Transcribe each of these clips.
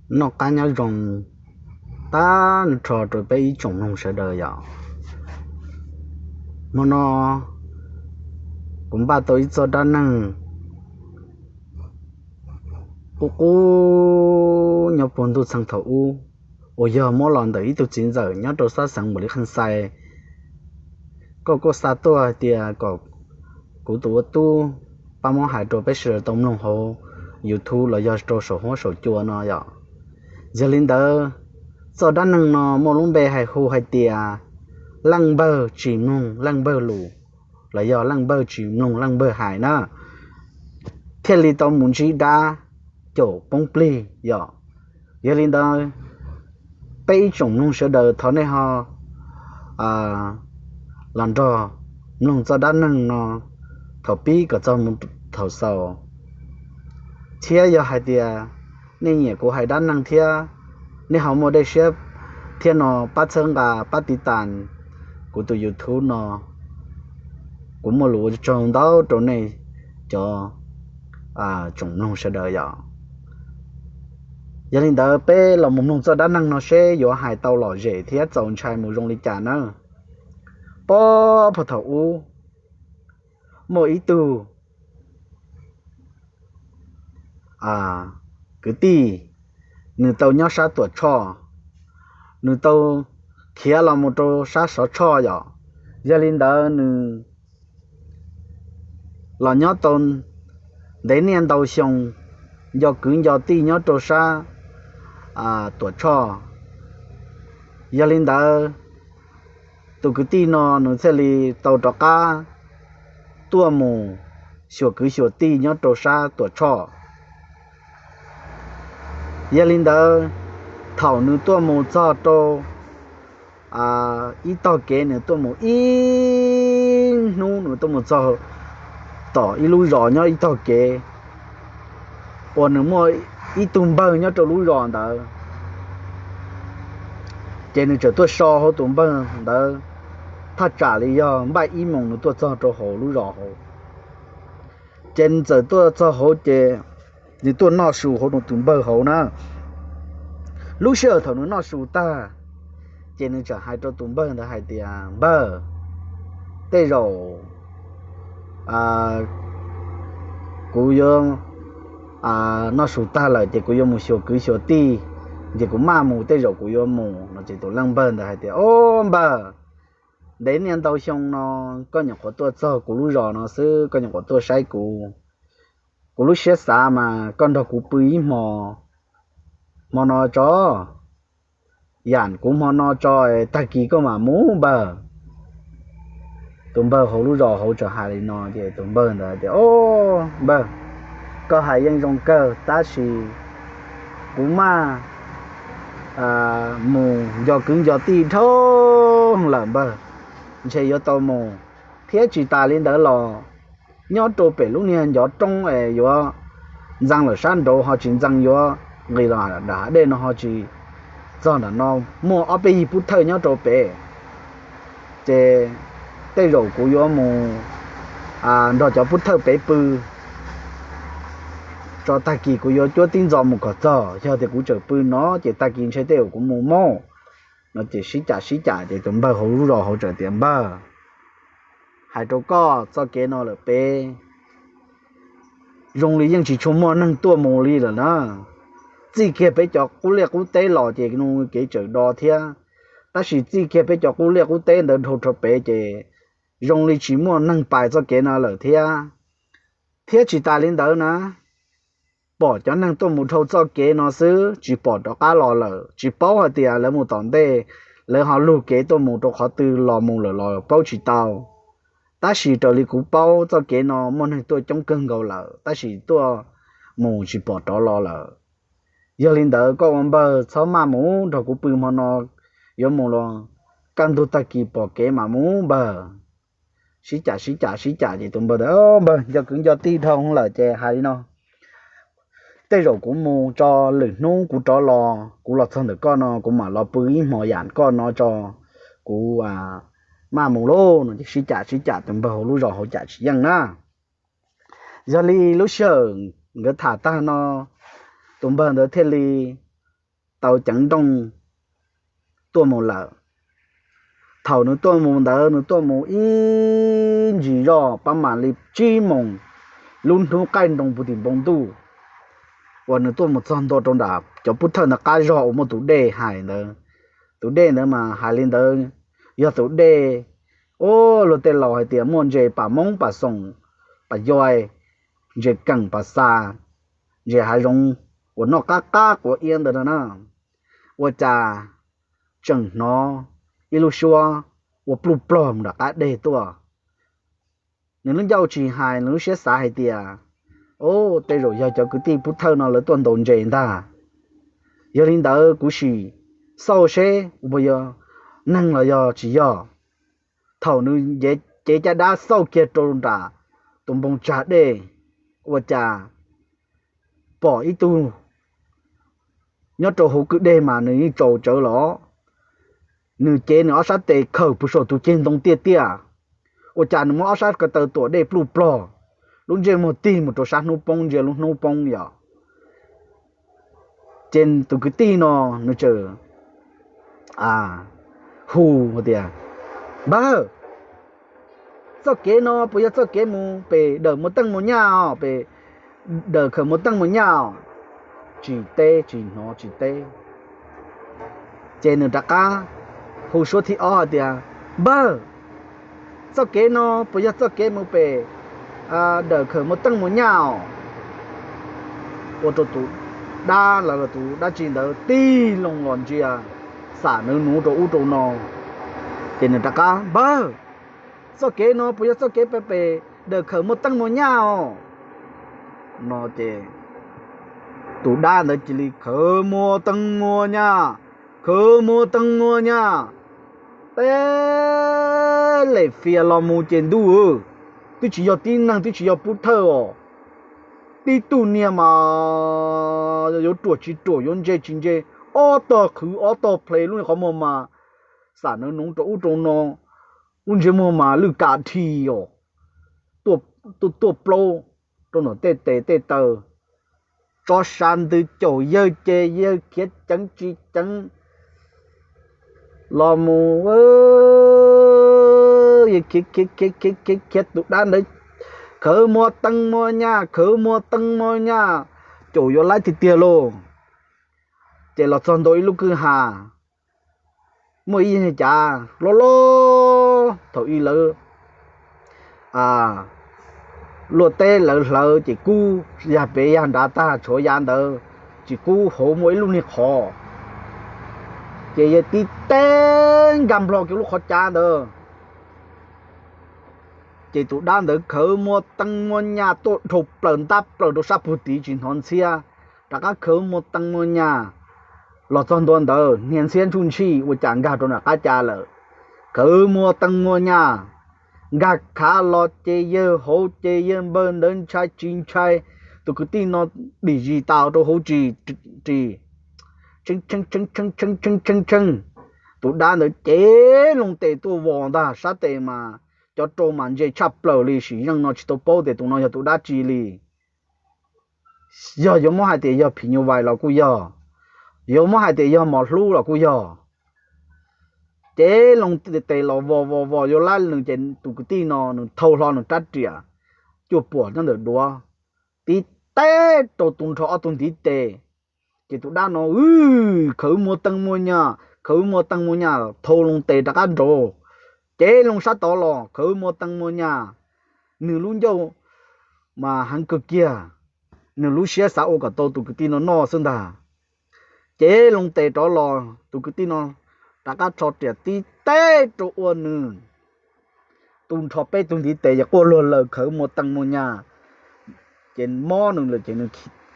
Noj qab nyob zoo tag nrho rau peb ib tsoom mloog sawv daws yom. Hmo no kuv npaj tau ib txoj dab neeg qub qub nyob puag ntuj txheej thaum ub, uas yog muab los ntawm ib tug txiv ntxawm nyob rau sab xeev Npaus Lis Kheej Xais, koj kuj xa tuaj hais tias kom kuv tus ua tub pab muab hais rau peb sawv daws tau mloog hauv YouTube los yog rau saum huab saum cua no yom. Yog li ntawd, txoj dab neeg no muaj lub npe hais hu hais tias leej npawg tsis mloog leej npawg lus, los yog leej npawg tsis mloog leej npawg hais na, thiaj li tau mus ntsib dab caum poob plig yom. Yog li ntawd, peb ib tsoom mloog sawv daws thov nej ho los nrog mloog txoj dab neeg no thaum pib kom txog mus thaum xaus, thiab yog hais tias nej nyiam kuv hais dab neeg thiab, nej ho muaj dej siab thiab no pab txhawb nqa pab tiv tas kuv tus YouTube no, kuv muaj lus ua tsaug ntau rau nej cov tsoom mloog sawv daws yom. Yog li ntawd, peb los mus mloog txoj dab neeg no seb yuav hais tau lom zem thiab txaus ntshai mus zoo li cas na. Puag thaum ub, muaj ib tug kwv tij, nws tau nyob sab Tuam Tshoj, nws tau khiav los mus rau sab Sov Tshoj yom. Yog li ntawd, nws los nyob tau ntev niaj ntau xyoo, nco kwv nco tij nyob rau sab Tuam Tshoj. Yog li ntawd, tus kwv tij no nws thiaj li tau rov qab tuaj mus xyuas kwv xyuas tij nyob rau sab Tuam Tshoj. Yog li ntawd, thaum nws tuaj mus txog rau ib tog kev, nws tuaj mus ib hnub nws tuaj mus txog tom ib lub zos nyob ib tog kev uas nws muaj ib tug npawg nyob rau lub zos ntawd. Ces nws txawm tuaj so hauv tus npawg ntawd, thaj tsam li yog npaum ib moos nws tuaj txog rau hauv lub zos hauv. Ces nws txawm tuaj txog hauv ces nws tuaj noj su hauv tus npawg hauv na. Lub sij hawm thaum nws noj su tag, ces nws txawm hais rau tus npawg ntawd hais tias, Npawg, tej zaum kuv yuav noj su tag lawm ces kuv yuav mus xyuas kwv xyuas tij, ces kuv maj mus, tej zaum kuv yuav mus no. Ces tus leej npawg ntawd hais tias, Au npawg, ntev niaj ntau xyoo no koj nyuam qhuav tuaj txog kuv lub zos no xwb, koj nyuam qhuav tuaj saib kuv. Kuv lub siab xav mas koj nrog kuv pw ib hmo, hmo no tso, yam kuv hmo no tso, tag kis koj mam mus npawg. Tus npawg hauv lub zos hauv txawm hais li no ces tus npawg ntawd tias, Au npawg, koj hais yeej zoo kawg, tab sis kuv maj mus nco kwv nco tij dhau lawm npawg, ntshe yuav tau mus. Thiab tsis tas li ntawd los nyob rau pem lub niag ncov roob es yuav ntxeev lawm sab nraud ho tsis ntxeev, yuav nqis los nram hav dej no ho tsis txog nram no, muaj ob peb yig pub thawj nyob rau pem. Ces tej zaum kuv yuav mus nrog cov pub thawj pem pw tso, tag kis kuv yuav cuab tib ntxov mus kom txog. Yog tias kuv tseem pw no ces tag kis ntshe tej zaum kuv mus mog no. Ces sib cam sib cam ces tus npawg hauv lub zos hauv txawm tias, Npawg, hais rau koj, txoj kev no lawm pem zoo li yeej tsis tshua muaj neeg tuaj mus li lawm na. Txij kiag peb cov qub liaj qub teb los ces nws kev tseem do thiab, tab sis txij kiag peb cov qub liaj qub teb ntawd dhau rau pem ces zoo li tsis muaj neeg pais txoj kev no lawm thiab. Thiab tsis tas li ntawd na, pom cov neeg tuaj mus dhau txoj kev no xwb, tsis pom rov qab los lawm. Tsis paub hais tias lawv mus tom ntej, lawv ho lug kev tuaj mus rau qhov twg los mus lawm los paub tsis tau. Tab sis raws li kuv paub, txoj kev no muaj neeg tuaj coob kawg nkaus lawm, tab sis tuaj mus tsis pom rov los lawm. Yog li ntawd koj ua npawg txhob maj mus, nrog kuv pw hmo no, yuav mus los kaj ntug tag kis pom kev mam mus npawg. Sib cam sib cam sib cam ces tus npawg tias, Npawg, nco kwv nco tij dhau lawm ces hais li no, tej zaum kuv mus tso, lwm hnub kuv rov los, kuv los txog ntawm koj no kuv mam los pw ib hmo yam koj no tso, kuv maj mus lauj no. Ces sib cam sib cam, tus npawg hauv lub zos hauv cam tsis yeej na. Yog li lub sij hawm nkawd tham tag no, tus npawg ntawd thiaj li tau ceev nrooj tuaj mus lawm. Thaum nws tuaj mus ntawd nws tuaj mus ib ntsis zoj pab mam li tsib moos lub hnub qaij nroo puv tim npoo ntuj, uas nws tuaj mus txog ntua rau nram cov pub thawj ntawd qab zog uas muaj tus dej hais ntawd. Tus dej ntawd mas hais li ntawd, yog tus dej, ua luag tej laus hais tias muaj ntses pam moob pam xoom, pam yoi, ntses keem pam xa, ntses hav zoov uas noj qab qab quav iab ntawd no na. Ua cas tseem hnov ib lub suab ua pluj plog mus nram qab deg tuaj. Nws lub ncauj tsis hais, nws lub siab xav hais tias, o, tej zaum yog cov kwv tij pub thawj no lawv tuaj ntaus ntses ntag. Yog li ntawd kuv sim xauj seb uas yog neeg los yog tsis yog. Thaum nws cev caj dab xauj kiag rau nram tus npoo tsag dej, ua cas pom ib tug nyob rau hauv kwj deg mas nws yeej tsaus tsawv los. Nws cev nws ob sab tes khawm puag saum tus ceg ntoo tiaj tiaj, ua cas nws muab ob sab ko taw tuam dej pluj plog, lub ntsej muag tig mus rau sab hnub poob ntsia lub hnub poob yom. Ces tus kwv tij no nws txawm hu tias, Npawg, txoj kev no puas yog txoj kev mus pem dawm muas teej muas nyaj os, pem dawm khawm muas teej muas nyaj os? Tsis teb, tsis hnov tsis teb. Ces nws rov qab hu suab thib ob hais tias, Npawg, txoj kev no puas yog txoj kev mus pem dawm khawm muas teej muas nyaj os? Ua rau tus dab los tus dab tsi ntawd tig loo los ntsia, xam nws nuv rau ub rau no. Ces nws rov qab, Npawg, txoj kev no puas yog txoj kev pem dawm khawm muas teej muas nyaj os? No ces tus dab ntawd cia li khawm muas teej muas nyaj, khawm muas teej muas nyaj, teb lem fias los mus ces ntuj, twb tsis yog tib neeg twb tsis yog pub thawj os, tib tug niag mas yuav ruam tsis ruam yuav ntse tsis ntse, ob tog qhwv ob tog ple lub niag qhov muag mas xam nws nuv rau ub rau no, lub ntsej muag mas lwj kam dhi os, tuaj plaub rau nram tej tes tej taw, tso sa ntws caum yawg ces yawg khiav ceev tsis ceev los mus, khiav khiav khiav khiav khiav tus dab ntawd khawm muas teej muas nyaj, khawm muas teej muas nyaj, caum yuav laib tiag tiag lauj. Ces los txog ntua ib lub kwj ha, muaj ib cav loj loj thaum ub lawv luaj teb lawv hlawv ces kub yag pem yag nrad tag, tshuav yav ntawd tsis kub hauv muaj ib lub niag qhov, ces yawg tib teb nkag nplho kiag lub qhov cav ntawd. Ces tus dab ntawd khawm muas teej muas nyaj tuaj dhau plaws ntab plaws rau sab pug tid tsis hnov ntxhiab, rov qab khawm muas teej muas nyaj los txog ntua ntawd hnia ntxhiab ntsuj ntshij ua cas nkag rau nram qab cav lawm. Khawm muas teej muas nyaj nkag khav los ces yawg hauv ces yawg npawg ntawd ntshai tsis ntshai, tus kwv tij no dim zis tas rau hauv ris, ris tshee tshee tshee tshee tshee tshee tshee. Tus dab ntawd cev loo tes tuaj vos ntag, sab tes mas cov rau mas ntse tshaj plaws li, sim zeej no tsis tau paub tias tus no yog tus dab tsi li. Yog yuav muab hais tias yog phim nyuj vais los kuj yog, yuav muab hais tias yog mos hlub los kuj yog. Cev loo tes los vos vos vos yuav laib nws ces tus kwv tij no nws thau hlo nws rab riam cuaj puam nyob ntawm duav, tib teb rau tus nrho ob tug ntiv tes. Ces tus dab no khawm muas teej muas nyaj, khawm muas teej muas nyaj, thau loo tes rov qab nraud, cev loo sab tod los khawm muas teej muas nyaj. Nws lub ncauj mas heev kawg kiag, nws lub siab xav ua kom tau tus kwv tij no noj xwb ntag. Cev loo tes rov los tus kwv tij no rov qab rho riam tib teb rau ua nws tus nrho peb tug ntiv tes ces quaj luag lawm khawm muas teej muas nyaj. Ces mob nws lawm ces nws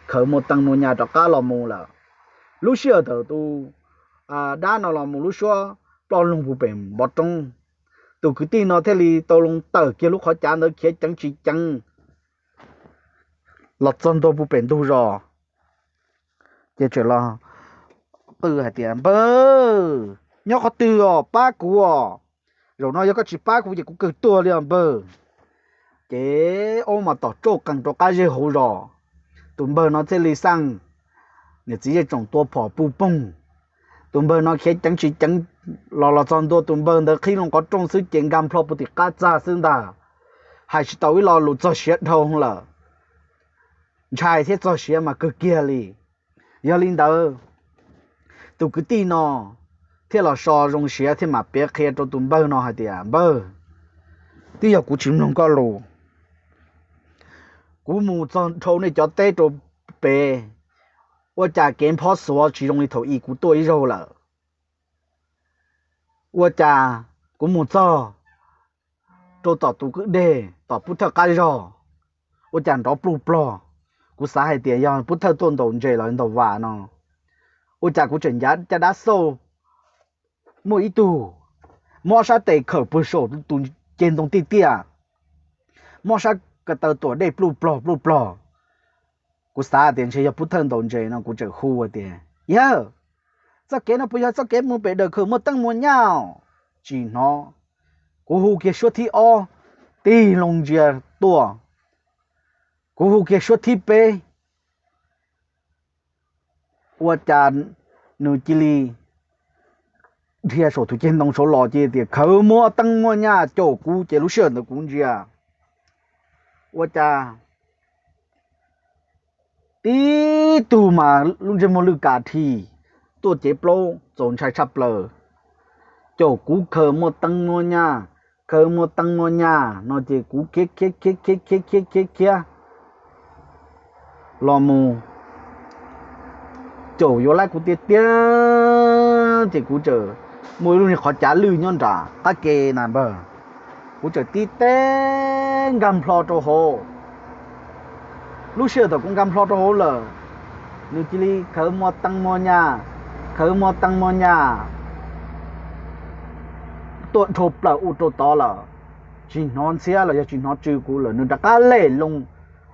khawm muas teej muas nyaj rov qab los mus lawm. Lub sij hawm thaum tus dab no los mus lub suab ploj loog puag pem npov roob, tus kwv tij no thiaj li tau loo tawm kiag lub qhov cav ntawd khiav ceev tsis ceev los txog ntua puag pem ntug zos. Ces tseem los qw hais tias, Npawg, nyob qhov twg os, pab kuv os. Zaum no yog koj tsis pab kuv ces kuv kawg tuag li os npawg. Ces ua mas tom tsauj qees rau qab zej hauv zos. Tus npawg no thiaj li xaj niam txiv zej tsoom tua phom puj poog, Tus npawg no khiav ceev tsis ceev los los txog ntua tus npawg ntawd qhib loo qhov rooj xwb ces nkag nplho puv tim qab txag xwb ntag. Hais tsis tau ib lo lus, txog siav dhau lawm, ntshai thiab txog siav mas kawg kiag li. Yog li ntawd, tus kwv tij no thiaj los so zoo siav thiaj mam piav qhia rau tus npawg no hais tias, Npawg, twb yog kuv tsis mloog koj lus, kuv mus txog dhau nej cov teb rau pem, ua cas kev nphob xuav tsis zoo li thaum ub kuv tuaj ib zaug lawm. Ua cas kuv mus txog rau tom tus kwj deg tom pub thawj qab zog, ua cas nrov pluj plog. Kuv xav hais tias yog pub thawj tuaj ntaus ntses los ntaus vas no. Ua cas kuv tseem ncav caj dab xauj, muaj ib tug mob sab tes khawm pw saum tus ceg ntoo tiaj tiaj, mob sab ko taw tuam dej pluj plog pluj plog. Kuv xav tias ntshe yog pub thawj ntaus ntses no, kuv txawm hu tias, Yawg, txoj kev no puas yog txoj kev mus pem dawm khaws muaj teeb muaj nyaj? Tsis hnov. Kuv hu kiag suab thib ob, tig loo ntsia tuaj. Kuv hu kiag suab thib peb, ua cas nws cia li dhia saum tus ceg ntoo saud los ces tias, Khawv muaj teeb muaj nyaj caum kuv. Ces lub sij hawm ntawd kuv ntsia, ua cas tib tug mas lub ntsej muag lwj kas dhi, tuaj cev plaub txaus ntshai tshaj plaws, caum kuv khawv muaj teeb muaj nyaj, khawv muaj teeb muaj nyaj no ces kuv khiav khiav khiav khiav khiav khiav khiav los mus, caum yuav laib kuv tiag tiag. Ces kuv txawm muaj ib lub niag qhov cav lwj nyob nram qab ke na npawg, kuv txawm tib teg nkag nplho rau hauv. Lub sij hawm thaum kuv nkag nplho rau hauv lawm, nws cia li khawv muaj teeb muaj nyaj, khawv muaj teeb muaj nyaj tuaj dhau plaws ua rau tod lawm, tsis hnov ntxhiab los yog tsis hnov tsw kuv lawm, nws rov qab lem loo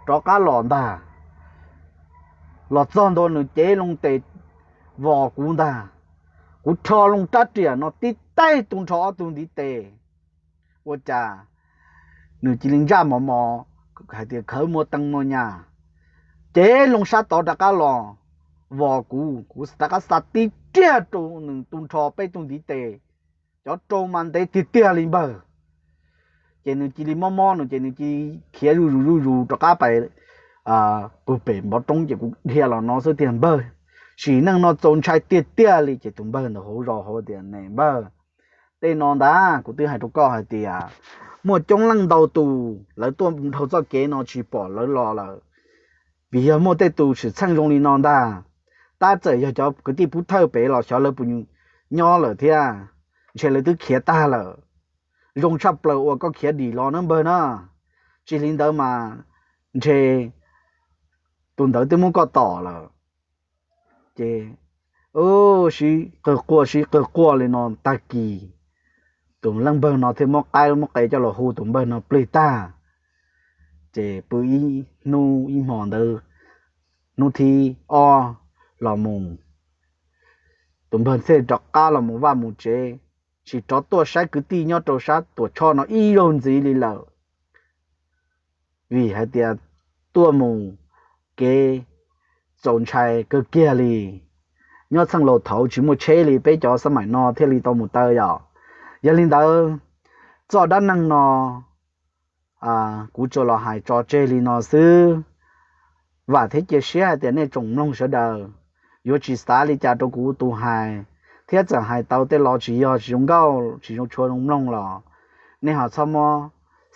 rov qab los ntag. Los txog ntua nws cev loo tes vos kuv ntag. Kuv rho loo rab riam no tib teg tu nrho ob tug ntiv tes, ua cas nws cia li ntsaj mos mos hais tias, Khawv muaj teeb muaj nyaj. Cev loo sab tod rov qab los vos kuv, kuv rov qab xa tib riam rau nws tu nrho peb tug ntiv tes, cov rau mas ntev tiag tiag li npawg. Ces nws cia li mob mob no ces nws cia li khiav zuj zus zuj zus rov qab pais pug pem npov roob. Ces kuv dhia los no xwb tiag npawg, sim neej no txaus ntshai tiag tiag li. Ces tus npawg ntawd hauv zos hauv tias, Ne npawg, tej no ntag kuv twb hais rau koj hais tias muaj coob leej ntau tus lawv tuaj dhau txoj kev no tsis pom lawv los lawm, vim yog muaj tej tus xwm txheej zoo li no ntag. Tab txawm yog cov kwv tij pub thawj pem los xyov lawv puas nyob lawm thiab, ntshe lawv twb khiav tag lawm. Zoo tshaj plaws uas koj khiav dim los na npawg na, tsis li ntawd mas ntshe tus ntawd twb muab koj tom lawm. Ces sib qawg quaj sib qawg quaj li no tag kis, tus leej npawg no thiaj muab qaib muab qe coj los hu tus npawg no plig tag. Ces pw ib hnub ib hmo ntawd, hnub thib ob los mus, tus npawg thiaj rov qab los mus vaj mus tsev, tsis rov tuaj saib kwv tij nyob rau sab Tuam Tshoj no ib zaug ntxiv li lawm. Vim hais tias tuaj mus kev txaus ntshai kawg kiag li. Nyob txheej laus thaud tsis muaj tsheb li, peb cov xab maim no thiaj li tau mus taw yom. Yog li ntawd, txoj dab neeg no kuv tsuas los hais tso tseg li no xwb. Vam thiab cia siab hais tias nej tsoom mloog sawv daws yuav tsis xav li cas rau kuv tus hais, thiab txawm hais tau tej lo tsis yog tsis zoo nkauj tsis zoo tshua zoo mloog los nej ho txhob muab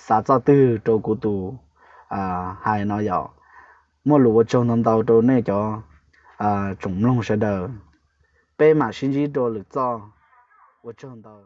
xav txoj twg rau kuv tus hais no yom. Muaj lus ua tsaug ntau ntau rau nej cov tsoom mloog sawv daws. Peb mam sib ntsib dua lwm txoj. Ua tsaug ntau.